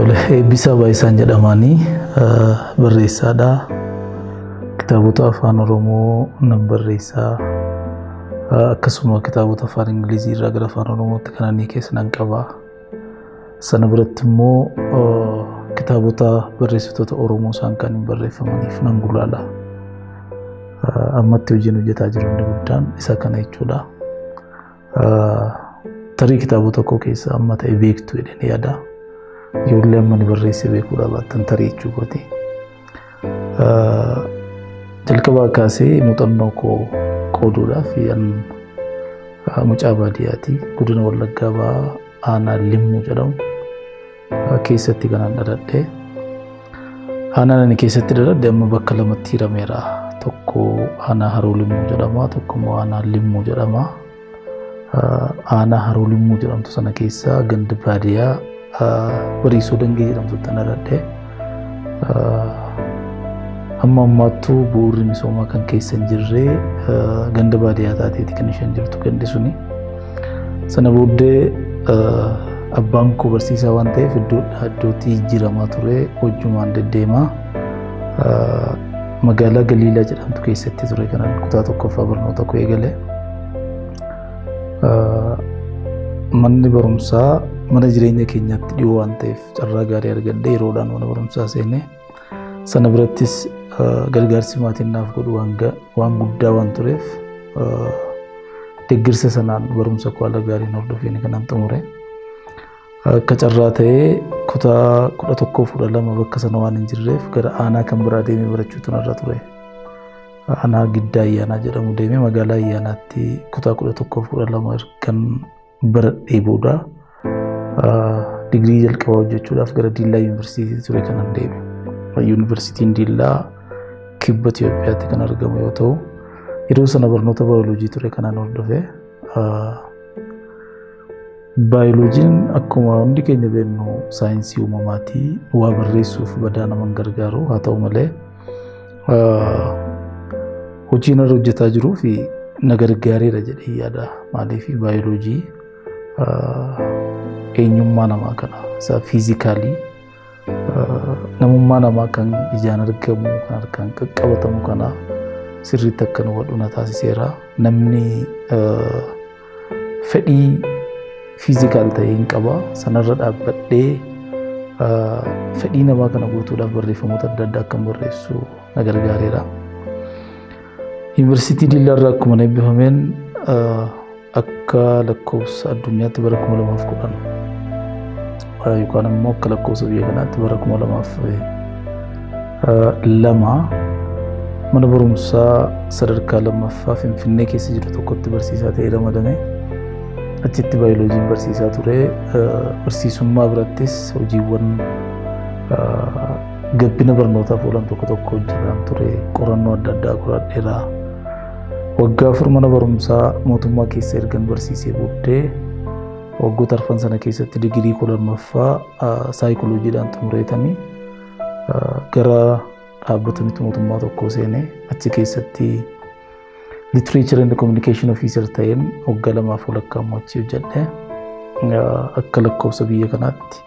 Tole, Eebbisaa Baay'isaan jedhamaanii barreessaadha. Kitaabota Afaan Oromoo nan barreessaa. Akkasuma kitaabota Afaan Ingilizii irraa gara Afaan Oromootti kan ani keessa nan qaba. Sana biratti immoo kitaabota barreessitoota Oromoo isaan kan hin barreeffamaniif nan gulaala. Ammatti hojiin hojjetaa jiru inni guddaan isa kana jechuudha. Tarii kitaabota koo keessa amma ta'e beektu jedheen yaada. Ijoollee amma ni barreesse beekuudha baattan tarii jechuu kooti. Jalqabaa kaasee muuxannoo koo qooduudhaaf an mucaa baadiyyaati. Godina Wallaggaa Bahaa aanaa Limmuu jedhamu keessatti kanan dhaladhe. Aanaan ani keessatti dhaladhe amma bakka lamatti hirameera. Tokko aanaa Haroo Limmuu jedhama, tokko immoo aanaa Limmuu jedhama. Aanaa Haroo Limmuu jedhamtu sana keessa ganda baadiyyaa Bariisoo Dangee jedhamtutti dhaladhe. Hamma ammaattuu bu'uurri misoomaa kan keessa hin jirre ganda baadiyyaa taateeti kan isheen jirtu gandi suni. Sana booddee abbaan koo barsiisaa waan ta'eef iddoodhaa iddootti jijjiiramaa ture, hojjumaan deddeemaa. Magaalaa Galiilaa jedhamtu keessatti ture kanan kutaa tokkoffaa barnoota koo eegale. Manni barumsaa mana jireenya keenyaatti dhiyoo waan ta'eef carraa gaarii argadhee yeroodhaan mana barumsaa seenee, sana birattis gargaarsi maatiin naaf godhu waan guddaa waan tureef deeggarsa sanaan barumsa koo haala gaariin hordofeen kanan xumure. Akka carraa ta'ee kutaa 11 12 bakka sana waan hin jirreef gara aanaa kan biraa deemee barachuutu narra ture. Aanaa Giddaa Ayyaanaa jedhamu deemee magaalaa Ayyaanaatti kutaa 11 12 ergan baradhee booda digirii jalqabaa hojjechuudhaaf gara Diillaa Yuunivarsiitii ture kanan deeme. Yuunivarsiitiin Diillaa kibba Itoophiyaatti kan argamu yoo ta'u, yeroo sana barnoota baayoloojii ture kanan hordofe. Baayoloojiin akkuma hundi keenya beeknu saayinsii uumamaati. Waa barreessuuf badaa nama hin gargaaru. Haa ta'u malee hojii narra hojjetaa jiruu fi na gargaareera jedhee yaada. Maaliif, baayoloojii eenyummaa namaa kana isa fiizikaalii, namummaa namaa kan ijaan argamu, kan harkaan qaqqabatamu kana sirriitti akka nu hubadhu na taasiseera. Namni fedhii physical ta'e hin qaba. Sanarra dhaabbadhee fedhii namaa kana guutuudhaaf barreeffamoota adda addaa akkan barreessu na gargaareera. Yuunivarsiitii Dillaarraa akkuma eebbifameen akka lakkoofsa addunyaatti bara 2010 yookaan immoo akka lakkoofsa biyya kanaatti bara 2002 mana barumsaa sadarkaa lammaffaa Finfinnee keessa jiru tokkotti barsiisaa ta'ee ramadame. Achitti baayoloojiin barsiisaa ture. Barsiisummaa birattis hojiiwwan gabbina barnootaaf oolan tokko tokko hojjetaan ture. Qorannoo adda addaa qoradheera. Waggaa 4 mana barumsaa mootummaa keessa ergan barsiisee booddee waggoota arfan sana keessatti digirii koo lammaffaa saayikoloojiidhaan xumureetanii gara dhaabbata miti mootummaa tokko seenee achi keessatti literature and communication officer ta'een waggaa lamaaf walakkaa immoo achi hojjedhe. Akka lakkoofsa biyya kanaatti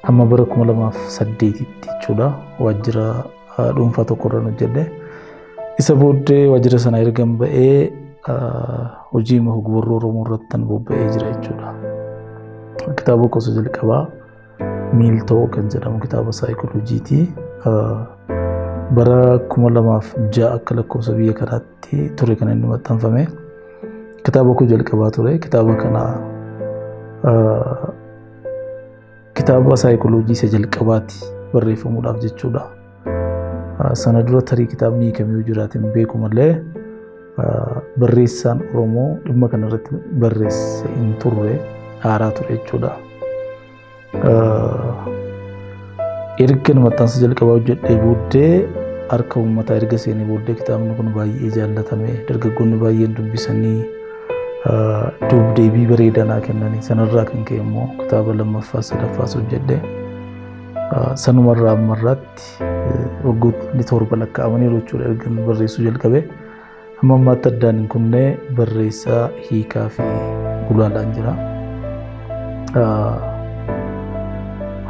hamma bara 2008tti jechuudha waajjira dhuunfaa tokko irraan hojjedhe. Isa booddee waajjira sana ergan ba'ee hojii ogbarruu Oromoo irratti bobba'ee jira jechuudha. Kitaaba gosa jalqabaa Miiltoo kan jedhamu kitaaba saayikoloojiiti. Bara 2006 akka lakkoofsa biyya kanaatti ture kan inni maxxanfame. Kitaaba koo jalqabaa ture. Kitaaba kana kitaaba saayikoloojii isa jalqabaati barreeffamuudhaaf jechuudha. Sana dura tarii kitaabni hiikamee yoo jiraate hin beeku malee barreessaan Oromoo dhimma kanarratti barreesse hin turre, haaraa ture jechuudha. Erga maxxansa jalqabaa hojjedhee booddee, harka uummataa erga seenee booddee, kitaabni kun baay'ee jaallatame, dargaggoonni baay'een dubbisanii duub-deebii bareedaa naa kennanii, sanarraa kan ka'e immoo kitaaba lammaffaa sadaffaas hojjedhe. Sanumarraa ammarraatti waggootni 7 lakkaa'amaniiru jechuudha erga barreessuu jalqabe. Hamma ammaatti addaan hin kunne, barreessaa, hiikaa fi gulaalaan jira.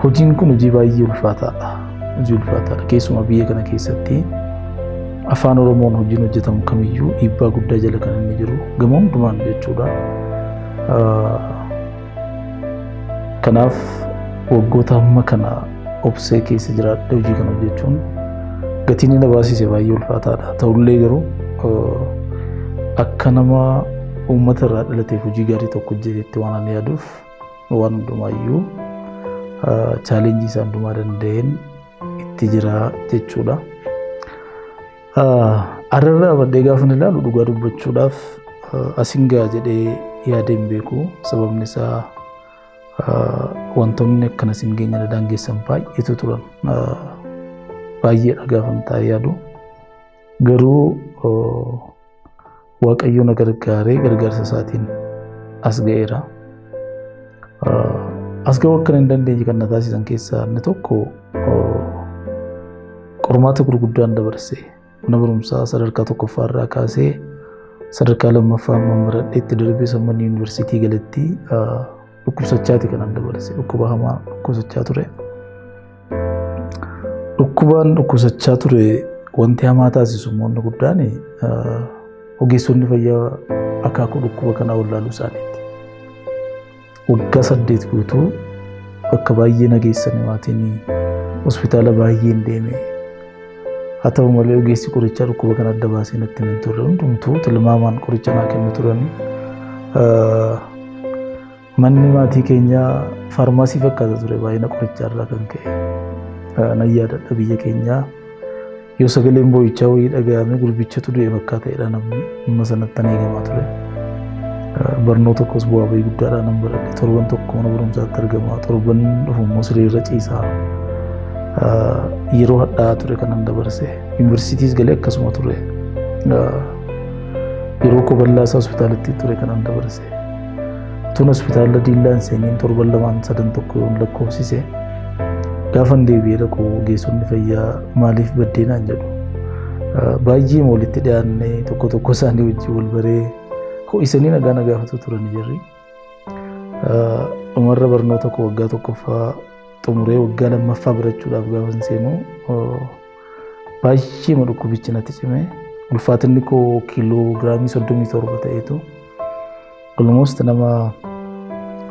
Hojiin kun hojii baay'ee ulfaataadha. Hojii ulfaataadha. Keessumaa biyya kana keessatti afaan Oromoon hojiin hojjetamu kamiyyuu dhiibbaa guddaa jala kan inni jiru gama hundumaan jechuudha. Kanaaf waggoota amma kana obsee keessa jiraadhe hojii kana hojjechuun gatiin inni na baasise baay'ee ulfaataadha. Ta'ullee garuu akka nama uummata irraa dhalateef hojii gaarii tokko hojjetetti waan ani yaaduuf waan hundumaayyuu challenge isaa hundumaa danda'een itti jira jechuudha. Arrarra dhaabadhee gaafa ilaalu, dhugaa dubbachuudhaaf, asin ga'a jedhee yaadee hin beeku. Sababni isaa wantoonni akkana sin geenye na daangessan baay'eetu turan. Baay'eedha gaafa taa'ee yaadu. Garuu Waaqayyo na gargaaree gargaarsa isaatiin as ga'eera. As ga'uu akka hin dandeenye kan na taasisan keessaa inni tokko qormaata gurguddaan dabarse, mana barumsaa sadarkaa tokkoffaa irraa kaasee sadarkaa lammaffaa amma baradheetti darbee sammanni yuunivarsiitii galatti dhukkubsachaati kanan dabarse. Dhukkuba hamaa dhukkubsachaa ture. Dhukkubaan dhukkubsachaa ture wanti hamaa taasisu immoo inni guddaan ogeessonni fayyaa akaakuu dhukkuba kanaa wallaaluu isaaniiti. Waggaa 8 guutuu bakka baay'ee na geessanii, maatiin hospitaala baay'een deeme. Haa ta'u malee, ogeessi qorichaa dhukkuba kana adda baasee natti hin turre. Hundumtuu tilmaamaan qoricha naa kennu turani. Manni maatii keenyaa faarmaasii fakkaata ture baay'ina qorichaa irraa kan ka'e. Nan yaadadha, biyya keenyaa yoo sagaleen boo'ichaa wayii dhaga'ame gurbichatu du'e fakkaata namni, amma sanatti eegamaa ture. Barnoota koos bu'aa bahii guddaadhaan nan baradhe. Torban tokko mana barumsaatti argama. Torban dhufu immoo sireerra ciisaa. Yeroo hadhaa'aa ture kanan dabarse. Yuunivarsiitiis galee akkasuma ture. Yeroo koo bal'aa isaa hospitaalatti ture kanan dabarse. Tun hospitaala Diillaan seeniin torban lamaan sadan tokko yoon lakkoofsise, gaafan deebi'ee dhaqu ogeessonni fayyaa maaliif baddee naan jedhu. Baay'ee walitti dhiyaannee tokko tokko isaanii wajjin wal baree ho'isanii nagaa na gaafatu turan jirri. Dhumarra barnoota koo waggaa tokkoffaa xumuree waggaa lammaffaa barachuudhaaf gaafa seenu baay'ee dhukkubichi natti cime. Ulfaatinni koo kiiloo giraamii 37 ta'eetu almost nama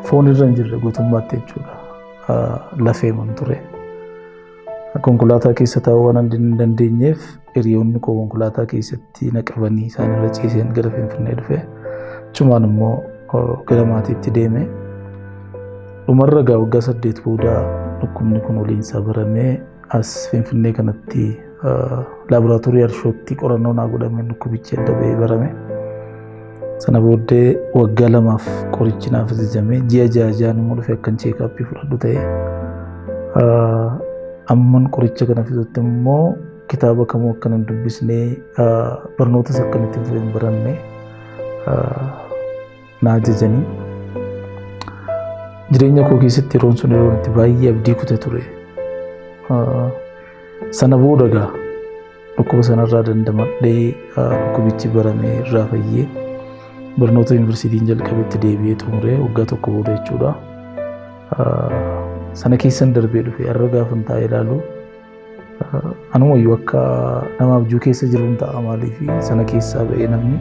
foon irra hin jirre guutummaatti jechuudha. Lafeeman ture. Konkolaataa keessa taa'uu waan hin dandeenyeef hiriyoonni koo konkolaataa keessatti na qabanii isaan irra ciiseen gara Finfinnee dhufe. Achumaan immoo gara maatiitti deeme. Dhumarra gaa waggaa 8 booda dhukkubni kun waliinsaa baramee as Finfinnee kanatti laaboraatoorii Arshootti qorannoo naa godhameen dhukkubichi adda ba'ee barame. Sana booddee waggaa 2f qorichi naaf ajajame, ji'a ja'a ja'an immoo dhufe akkan checkup fudhadhu ta'e. Amman qoricha kana fixutti immoo kitaaba kamuu akkan hin dubbisnee, barnootas akkan itti fufee hin baranne na ajajanii. Jireenya koo keessatti yeroon sun yeroon itti baay'ee abdii kute ture. Sana booda gaa dhukkuba sanarraa dandamadhee, dhukkubichi baramee irraa fayyee, barnoota yuunivarsiitiin jalqabetti deebi'ee xumuree waggaa tokko booda jechuudha. Sana keessan darbee dhufe. Har'a gaafan taa'ee ilaalu anumayyuu akka nama abjuu keessa jiruun ta'a. Maaliif sana keessaa ba'ee namni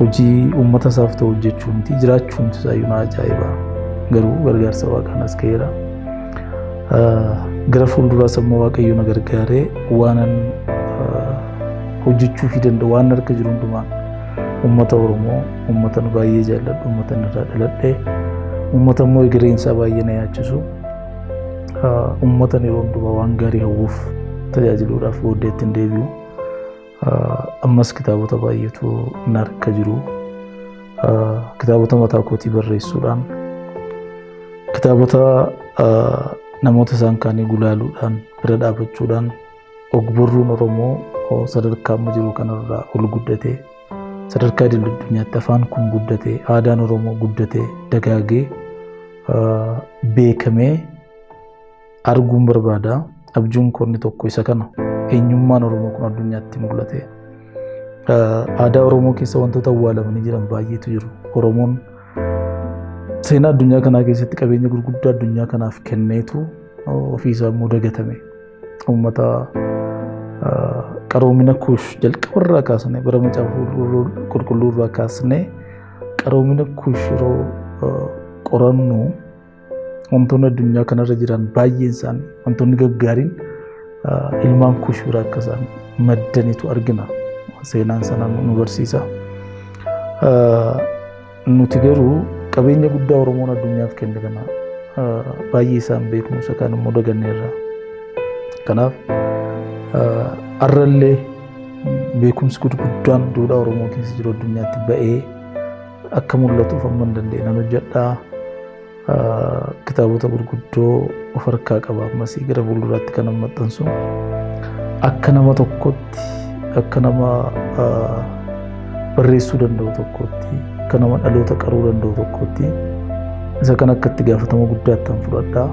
hojii uummata isaaf ta'u hojjechuu miti, jiraachuun isaayyuu na ajaa'iba. Garuu gargaarsa Waaqaan as ga'eera. Gara fuulduraas ammoo Waaqayyo na gargaaree waanan hojjechuu fi danda'u, waan harka jiru hundumaan uummata Oromoo, uummata nu baay'ee jaalladhu, uummata irraa dhaladhe, uummata immoo egereen isaa baay'ee na yaachisu, uummata yeroo hundumaa waan gaarii hawwuuf tajaajiluudhaaf booddeetti hin deebi'u. Ammas kitaabota baay'eetu na harka jiru. Kitaabota mataa kootii barreessuudhaan, kitaabota namoota isaan kaanii gulaaluudhaan, bira dhaabachuudhaan, ogbarruun Oromoo sadarkaa amma jiru kanarraa ol guddatee sadarkaa idil addunyaatti afaan kun guddatee, aadaan Oromoo guddatee dagaagee beekamee arguun barbaada. Abjuun koo inni tokko isa kana. Eenyummaan Oromoo kun addunyaatti mul'ate. Aadaa Oromoo keessa wantoota awwaalamanii jiran baay'eetu jiru. Oromoon Seenaa addunyaa kanaa keessatti qabeenya gurguddaa addunyaa kanaaf kenneetu ofiisaa immoo dagatame. Uummata qaroomina Kuush jalqabarraa kaasnee, bara Macaafa Qulqulluurraa kaasnee, qaroomina Kuush yeroo qorannu, wantoonni addunyaa kanarra jiran baay'een isaanii, wantoonni gaggaariin ilmaan Kuush biraa akka isaan maddanitu argina. Seenaan sana nu barsiisa. Nuti garuu qabeenya guddaa Oromoon addunyaaf kenne kana baay'ee isaan beeknu, isa kaan immoo daganneerra. Kanaaf har'allee beekumsi gurguddaan duudhaa Oromoo keessa jiru addunyaatti ba'ee akka mul'atuuf amma hin danda'e nan hojjedhaa. Kitaabota gurguddoo of harkaa qaba, ammasii gara fuulduraatti kan maxxansu. Akka nama tokkotti, akka nama barreessuu danda'u tokkotti, akka nama dhaloota qaruu danda'u tokkotti, isa kan akka itti gaafatama guddaatti kan fudhadhaa.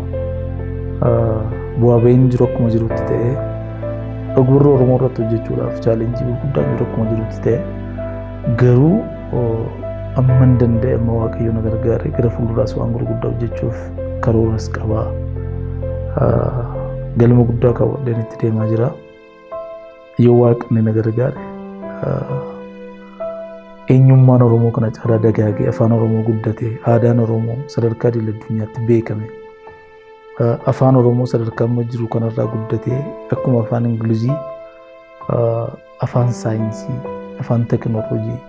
Bu'aa bahiin jiru akkuma jirutti ta'ee, ogbarruu Oromoo irratti hojjechuudhaaf challenge gurguddaan jiru akkuma jirutti ta'e, garuu amma hin danda'e, amma Waaqayyo na gargaare, gara fuulduraas waan gurguddaa hojjechuuf karooras qabaa. Galma guddaa kaawwadheen itti deemaa jira. Yoo Waaqni na gargaare, eenyummaan Oromoo kana caalaa dagaagee, afaan Oromoo guddatee, aadaan Oromoo sadarkaa idil addunyaatti beekame, afaan Oromoo sadarkaa amma jiru kanarraa guddatee, akkuma afaan Ingilizii afaan saayinsii, afaan teekinooloojii,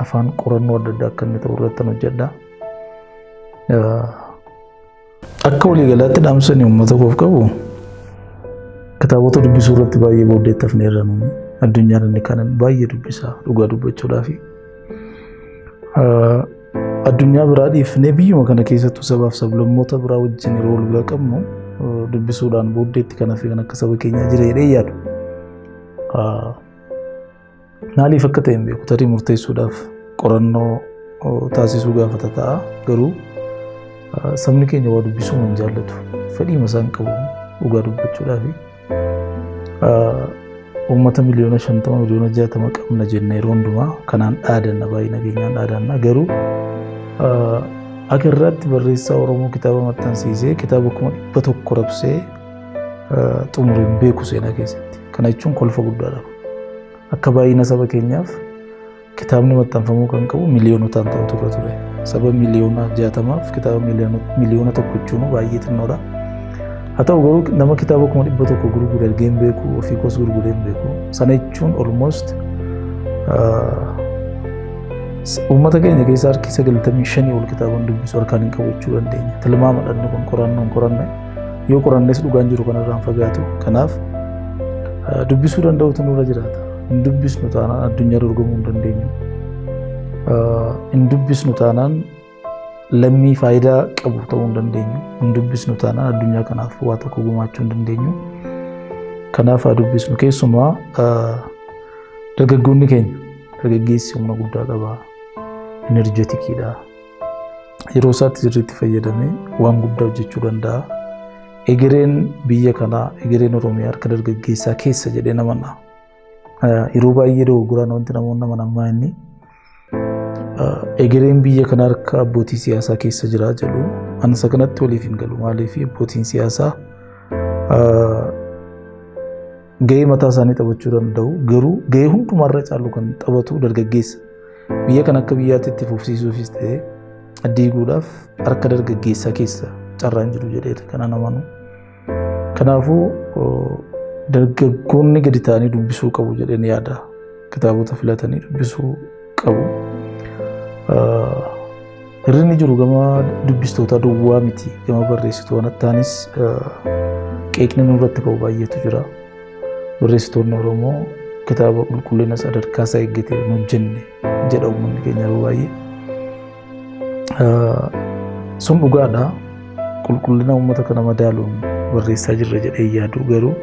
afaan qorannoo adda addaa akka inni ta'u irratti hojjedha. Akka waliigalaatti dhaamsani uummata koof qabu, kitaabota dubbisuu irratti baay'ee booddeetti hafneerra nuuni. Addunyaan inni kanan baay'ee dubbisa dhugaa dubbachuudhaafi. Addunyaa biraa dhiifnee, biyyuma kana keessattuu sabaaf sablammoota biraa wajjin yeroo wal bira qabnu, dubbisuudhaan booddeetti kan hafe kan akka saba keenyaa jira jedhee yaadu. Maaliif akka ta'e hin beeku, tarii murteessuudhaaf qorannoo taasisuu gaafata ta'a, garuu sabni keenya waa dubbisuu hin jaallatu, fedhiima isaan qabu dhugaa dubbachuudhaafi. Uummata 50 miliyoona, 60 miliyoona qabna jenna yeroo hundumaa, kanaan dhaadanna, baay'ina keenyaan dhaadanna, garuu akka irratti barreessaa Oromoo kitaaba maxxansiisee kitaaba 100,000 rabsee xumuree hin beeku seenaa keessatti. Kana jechuun kolfa guddaadha. Akka baay'ina saba keenyaaf kitaabni maxxanfamuu kan qabu miliyoonotaan ta'u turre ture. Saba 60 miliyoonaf kitaaba 1 miliyoona jechuun baay'ee xinnoodha. Haa ta'u garuu nama kitaaba 100,000 gurgure argee hin beeku, ofii koos gurguree hin beeku. Sana jechuun almost uummata keenya keessaa harki 95 ol kitaaba dubbisu harkaan hin qabu jechuu dandeenya. Tilmaama dhanni kun, qorannoo hin qoranne. Yoo qorannes dhugaan jiru kanarraa hin fagaatu. Kanaaf dubbisuu danda'utu nurra jiraata. Hin dubbisnu taanaan addunyaa dorgomuu hin dandeenyu. Hin dubbisnu taanaan lammii faayidaa qabu ta'uu hin dandeenyu. Hin dubbisnu taanaan addunyaa kanaaf waa tokko gumaachuu hin dandeenyu. Kanaaf haa dubbisnu, keessumaa dargaggoonni keenya. Dargaggeessi humna guddaa qaba. Energeticiidha. Yeroo isaatti sirriitti fayyadamee waan guddaa hojjechuu danda'a. Egereen biyya kanaa, egereen Oromiyaa harka dargaggeessaa keessa jedhee namana. Yeroo baay'ee dogoggoraan wanti namoonni amanan ammaa inni egereen biyya kanaa harka abbootii siyaasaa keessa jira jedhu. Ansa kanatti waliif hin galu. Maaliif? Abbootiin siyaasaa gahee mataa isaanii taphachuu danda'u, garuu gahee hundumarra caalu kan taphatu dargaggeessa. Biyya kana akka biyyaatti itti fufsiisuufis ta'e diiguudhaaf harka dargaggeessaa keessa carraan jiru jedhee kanan amanu. Kanaafuu dargaggoonni gadi ta'anii dubbisuu qabu jedheen yaada. Kitaabota filatanii dubbisuu qabu. Hir'inni jiru gama dubbistoota duwwaa miti, gama barreessitoota ta'anis qeeqni nurratti ka'u baay'eetu jira. Barreessitoonni Oromoo kitaaba qulqullina sadarkaa isaa eeggate hin hojjenne jedha uummanni keenya yeroo baay'ee. Sun dhugaadha. Qulqullina uummata kana madaaluun barreessaa jirra jedhee yaadu, garuu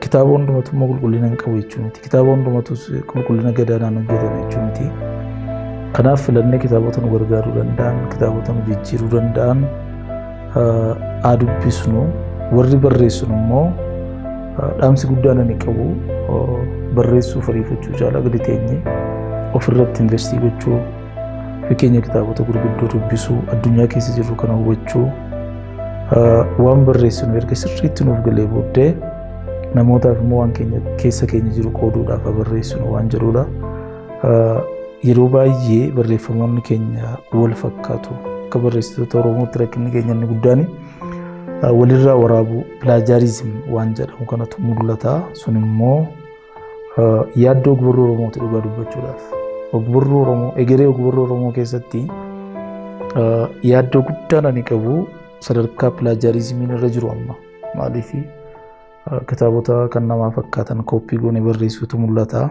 kitaaba hundumatu immoo qulqullina hin qabu jechuu miti. Kitaaba hundumatu qulqullina gadaanaan hojjetame jechuu miti. Kanaaf filannee kitaabota nu gargaaruu danda'an, kitaabota nu jijjiiruu danda'an haa dubbisnu. Warri barreessinu immoo dhaamsi guddaan ani qabu, barreessuuf ariifachuu caalaa gadi teenyee ofirratti invest gochuu, Ofii keenya kitaabota gurguddoo dubbisuu, addunyaa keessa jirru kana hubachuu, waan barreessinu erga sirriitti nuuf galee booddee namootaaf immoo waan keenya keessa keenya jiru qooduudhaaf barreessinu waan jedhudha. Yeroo baay'ee barreeffamoonni keenya wal fakkaatu. Akka barreessitoota Oromootti rakkinni keenya inni guddaan walirraa waraabuu, plagiarism waan jedhamu kanatu mul'ata. Sun immoo yaaddoo ogbarruu Oromooti dhugaa dubbachuudhaaf. Ogbarruu Oromoo, egeree ogbarruu Oromoo keessatti yaaddoo guddaan ani qabu sadarkaa plagiarismiin irra jiru amma. Maaliif kitaabota kan namaa fakkaatan copy goonee barreessuutu mul'ata.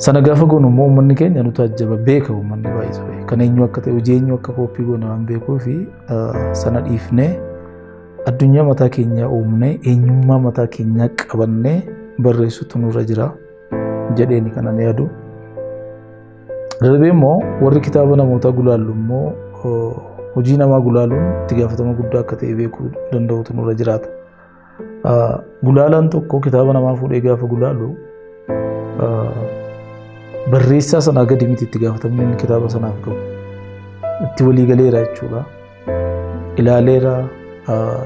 Sana gaafa goonu immoo uummanni keenya nu taajjaba, beeka uummanni baay'ee kan eenyu akka ta'e, hojii eenyu akka copy goone waan beekuu fi sana dhiifnee addunyaa mataa keenyaa uumnee, eenyummaa mataa keenyaa qabannee barreessutu nurra jira jedheeni kanan yaadu. Darbee immoo warri kitaaba namootaa gulaallu immoo hojii namaa gulaaluun itti gaafatama guddaa akka ta'e beekuu danda'utu nurra jiraata. Gulaalaan tokko kitaaba namaa fuudhee gaafa gulaalu barreessaa sanaa gadi miti itti gaafatamni inni kitaaba sanaaf qabu. Itti walii galeera jechuudha. Ilaaleera,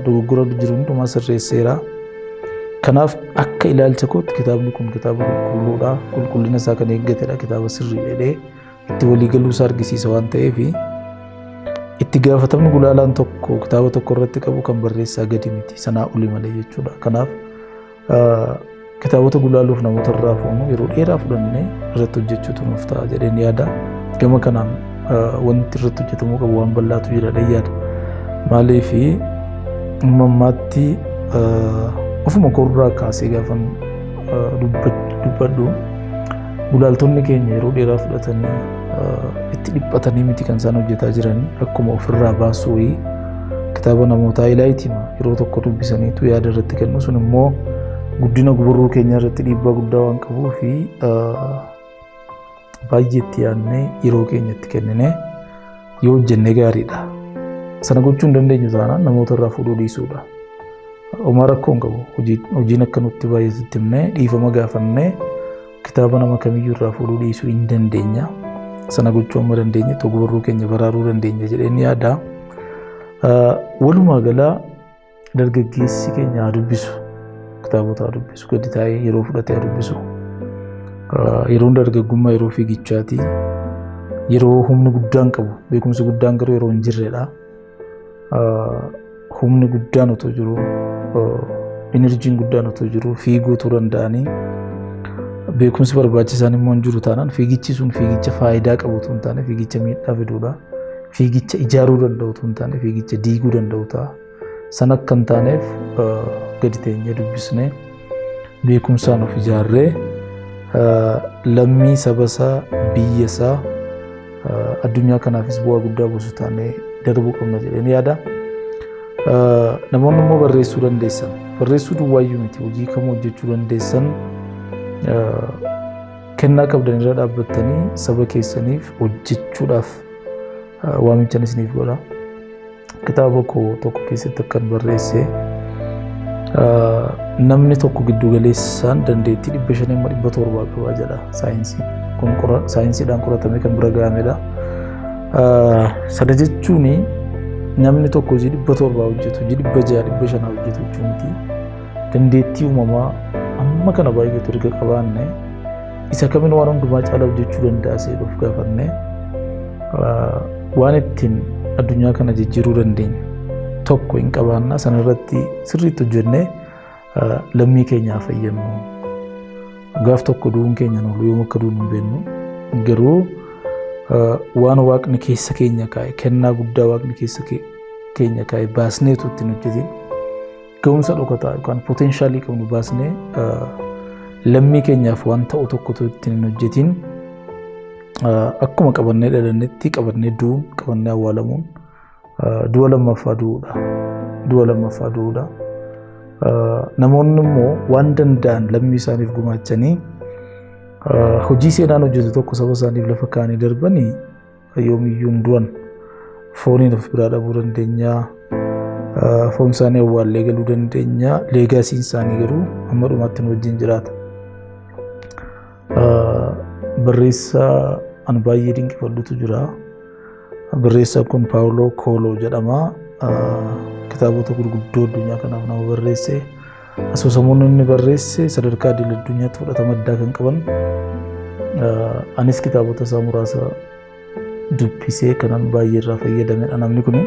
dogoggora jiru hundumaa sirreesseera. Kanaaf akka ilaalcha kootti kitaabni kun kitaaba qulqulluudha. Qulqullina isaa kan eeggatedha. Kitaaba sirrii jedhee itti walii galuu isaa argisiisa waan ta'eef, itti gaafatamni gulaalaan tokko kitaaba tokko irratti qabu kan barreessaa gadi miti, sanaa oli malee jechuudha. Kanaaf kitaabota gulaaluuf namoota irraa fuunu yeroo dheeraa fudhannee irratti hojjechuutu nuuf ta'a jedheen yaada. Gama kanaan wanti irratti hojjetamuu qabu waan bal'aatu jira jedheen yaada. Maaliif amma ammaatti ofuma koorraa kaasee gaafan dubbadhu, gulaaltonni keenya yeroo dheeraa fudhatanii itti dhiphatanii miti kan isaan hojjetaa jiranii. Akkuma ofirraa baasuu kitaaba namootaa ilaayitima yeroo tokko dubbisaniitu yaada irratti kennu. Sun immoo guddina ogbarruu keenya irratti dhiibbaa guddaa waan qabuu fi baay'ee itti yaadnee yeroo keenya itti kenninee yoo hojjennee gaariidha. Sana gochuu hin dandeenyu taanaan namoota irraa fuudhuu dhiisuudha. Homaa rakkoo hin qabu. Hojiin akka nutti baay'atutti himnee, dhiifama gaafannee, kitaaba nama kamiyyuu irraa fuudhuu dhiisuu hin dandeenya. Sana gochuu amma dandeenyetti ogbarruu keenya baraaruu dandeenya jedheen yaada. Walumaa galaa dargaggeessi keenya haa dubbisu. Kitaabota haa dubbisu. Gadi taa'ee yeroo fudhatee haa dubbisu. Yeroon dargaggummaa yeroo fiigichaati. Yeroo humni guddaan qabu, beekumsi guddaan garuu yeroo hin jirredha. Humni guddaan otoo jiru, energyn guddaan otoo jiru, fiiguu otoo danda'anii, beekumsi barbaachisaan immoo hin jiru taanaan, fiigichi sun fiigicha faayidaa qabu otoo hin taane fiigicha miidhaa fiduudha. Fiigicha ijaaruu danda'u otoo hin taane fiigicha diiguu danda'u ta'a. Sana akka hin taaneef gadi teenyee dubbisnee, beekumsaan of ijaarree, lammii saba isaa, biyya isaa, addunyaa kanaafis bu'aa guddaa buusu taanee darbuu qabna jedheen yaada. Namoonni immoo barreessuu dandeessan, barreessuu duwwaayyuu miti, hojii kamuu hojjechuu dandeessan, kennaa qabdan irra dhaabbattanii saba keessaniif hojjechuudhaaf waamichan isiniif godha. Kitaaba koo tokko keessatti akkan barreesse, namni tokko giddu galeessaan dandeettii 500 hamma 700 qaba jedha saayinsiin. Kun saayinsiidhaan qoratamee kan bira gahamedha. Sana jechuun namni tokko hojii 700 hojjetu, hojii 600, 500 hojjetu jechuu miti. Dandeettii uumamaa amma kana baay'eetu erga qabaanne, isa kamiin waan hundumaa caalaa hojjechuu danda'a seedhuuf gaafanne, waan ittiin addunyaa kana jijjiiruu dandeenyu tokko hin qabaanna. Sana irratti sirriitti hojjennee lammii keenyaa fayyadnu. Gaaf tokko du'uun keenya oolu, yoom akka duunu hin beeknu. Garuu waan waaqni keessa keenya kaa'e, kennaa guddaa waaqni keessa keenya kaa'e baasneetu ittiin hojjetin, ga'umsa dhokataa yookaan potential qabnu baasnee lammii keenyaaf waan ta'u tokkotu ittiin hin hojjetin, akkuma qabannee dhalannetti qabannee du'uun, qabannee awwaalamuun du'a lammaffaa du'uudha. Du'a lammaffaa du'uudha. Namoonni immoo waan danda'an lammii isaaniif gumaachanii hojii seenaan hojjetu tokko saba isaaniif lafa kaa'anii darbanii yoomiyyuu hin du'an. Fooniin of biraa dhabuu dandeenya. Foon isaanii awwaallee galuu dandeenya. Legacyn isaanii garuu hamma dhumaatti nu wajjin jiraata. Barreessaa ani baay'ee dinqifadhutu jira. Barreessaan kun Paawuloo Kooloo jedhama. Kitaabota gurguddoo addunyaa kanaaf nama barreesse. Asoosamoonni inni barreesse sadarkaa idil addunyaatti fudhatama addaa kan qaban. Anis kitaabota isaa muraasa dubbisee kanan baay'ee irraa fayyadamedha namni kuni.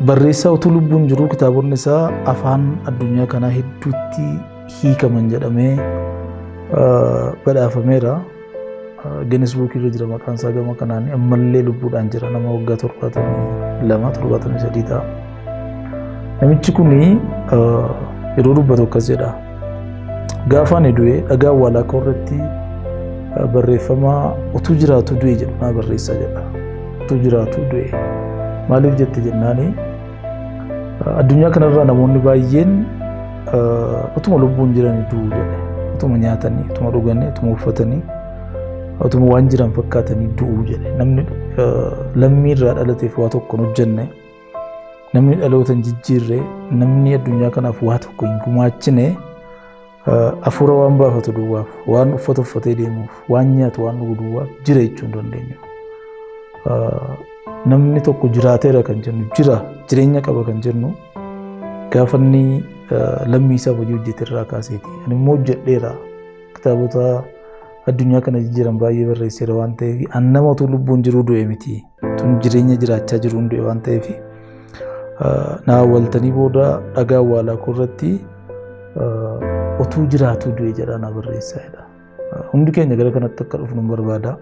Barreessaa utuu lubbuun jiru kitaabonni isaa afaan addunyaa kanaa hedduutti hiikaman jedhamee badhaafameera. Guinness Book irra jira maqaan isaa gama kanaan, ammallee lubbuudhaan jira, nama waggaa 72, 73 ta'a. Namichi kuni yeroo dubbatu akkas jedha. "Gaafa ani du'e dhagaa awwaalaa koo irratti barreeffama 'utuu jiraatu du'e' jedhu naa barreessaa," jedha. "Utuu jiraatu du'e. Maaliif jette jennaani, addunyaa kanarraa namoonni baay'een utuma lubbuun jiranii du'u," jedhe. "Utuma nyaatanii, utuma dhuganii, utuma uffatanii, utuma waan jiran fakkaatanii du'u," jedhe. "Namni lammii irraa dhalateef waa tokko hin hojjenne, namni dhaloota hin jijjiirre, namni addunyaa kanaaf waa tokko hin gumaachine, hafuura waan baafatu duwwaaf, waan uffata uffatee deemuuf, waan nyaatu, waan dhugu duwwaaf jira jechuu hin dandeenyu. Namni tokko jiraateera kan jennu, jira, jireenya qaba kan jennu, gaafa inni lammii isaaf hojii hojjete irraa kaaseeti. Ani immoo hojjedheera, kitaabota addunyaa kana jijjiiran baay'ee barreesseera waan ta'eef, an nama utuu lubbuun jiruu du'e miti. Tun jireenya jiraachaa jiruun du'e waan ta'eef, na awwaaltanii booda dhagaa awwaalaa koo irratti 'utuu jiraatuu du'e' jedhaa na barreessaa," jedha. Hundi keenya gara kanatti akka dhufnu hin barbaada.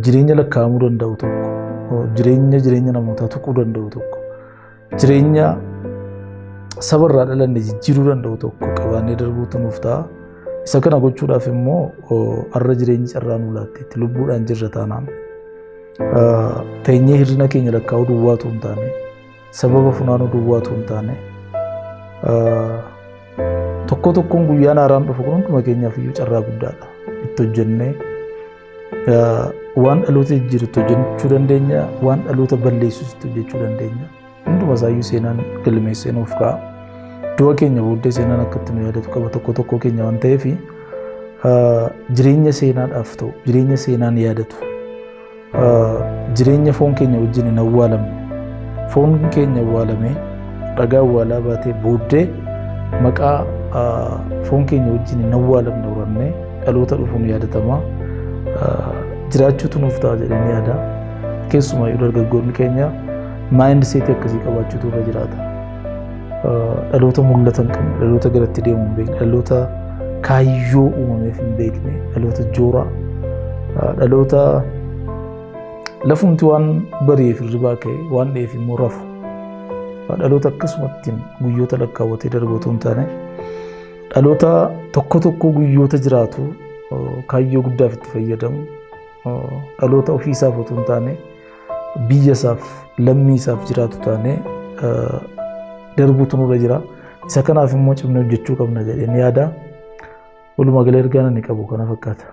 Jireenya lakkaa'amuu danda'u tokko, jireenya jireenya namootaa tuquu danda'u tokko, jireenya sabarraa dhalanne jijjiiruu danda'u tokko qabaannee darbuutu nuuf ta'a. Isa kana gochuudhaaf immoo har'a jireenyi carraa nuu laatteetti. Lubbuudhaan jirra taanaan, teenyee hirrina keenya lakkaa'uu duwwaatu hin taane, sababa funaanuu duwwaatu hin taane, tokko tokkoon guyyaan haaraan dhufu kun hunduma keenyaaf iyyuu carraa guddaadha. Itti hojjennee waan dhaloota jijjiiru itti hojjechuu dandeenya, waan dhaloota balleessus itti hojjechuu dandeenya. Hunduma isaayyuu seenaan galmeessee nuuf ka'a. Du'a keenya booddee seenaan akka itti nu yaadatu qaba tokko tokko keenya waan ta'eef, jireenya seenaadhaaf ta'u, jireenya seenaan yaadatu, jireenya foon keenya wajjin hin awwaalamne, foon keenya awwaalamee dhagaa awwaalaa baatee booddee maqaa foon keenya wajjin hin awwaalamne horannee dhaloota dhufuun yaadatama. Jiraachuutu nuuf ta'a jedheen yaada. Keessumaa dargaggoonni keenya mindset akkasii qabaachuutu irra jiraata. Dhaloota mul'ata hin qabne, dhaloota garatti deemu hin beekne, dhaloota kaayyoo uumameef hin beekne, dhaloota jooraa, dhaloota lafumti waan bari'eef hirribaa ka'e, waan dheef immoo rafu. Dhaloota akkasumatti guyyoota lakkaawwatee darbu otoo hin taane, dhaloota tokko tokko guyyoota jiraatu kaayyoo guddaaf itti fayyadamu, dhaloota ofii isaaf otoo hin taane biyya isaaf, lammii isaaf jiraatu taane darbuutu nurra jira. Isa kanaaf immoo cimnee hojjechuu qabna jedheen yaada. Walumaa gala ergaan ani qabu kana fakkaata.